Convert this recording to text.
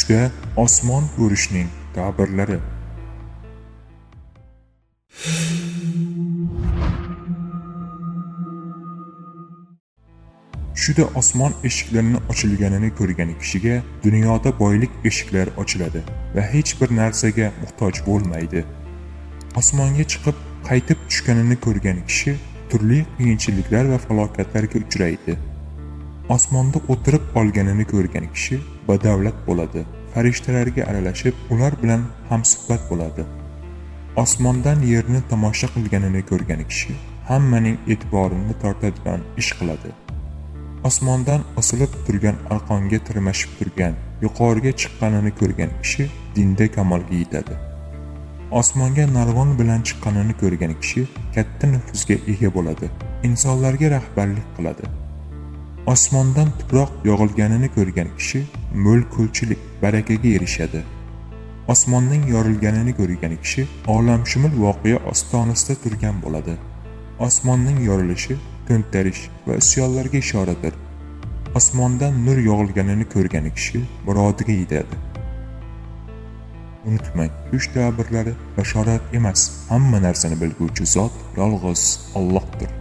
Tushda osmon ko'rishning ta'birlari. Tushida osmon eshiklarini ochilganini ko'rgan kishiga dunyoda boylik eshiklari ochiladi va hech bir narsaga muhtoj bo'lmaydi. Osmonga chiqib qaytib tushganini ko'rgan kishi turli qiyinchiliklar va falokatlarga uchraydi. Osmonda o'tirib olganini ko'rgan kishi badavlat bo'ladi, farishtalarga aralashib, ular bilan hamsuhbat bo'ladi. Osmondan yerni tomosha qilganini ko'rgan kishi hammaning e'tiborini tortadigan ish qiladi. Osmondan osilib turgan arqonga tirmashib turgan, yuqoriga chiqqanini ko'rgan kishi dinda kamolga yetadi. Osmonga narvon bilan chiqqanini ko'rgan kishi katta nufuzga ega bo'ladi, insonlarga rahbarlik qiladi. Osmondan tuproq yog'ilganini ko'rgan kishi mo'l-ko'lchilik, barakaga erishadi. Osmonning yorilganini ko'rgan kishi olamshumul voqea ostonasida turgan bo'ladi. Osmonning yorilishi to'ntarish va isyonlarga ishoradir. Osmondan nur yog'ilganini ko'rgan kishi murodiga yetadi. Unutmang, tush ta'birlari bashorat emas, hamma narsani bilguvchi zot yolg'iz Allohdir.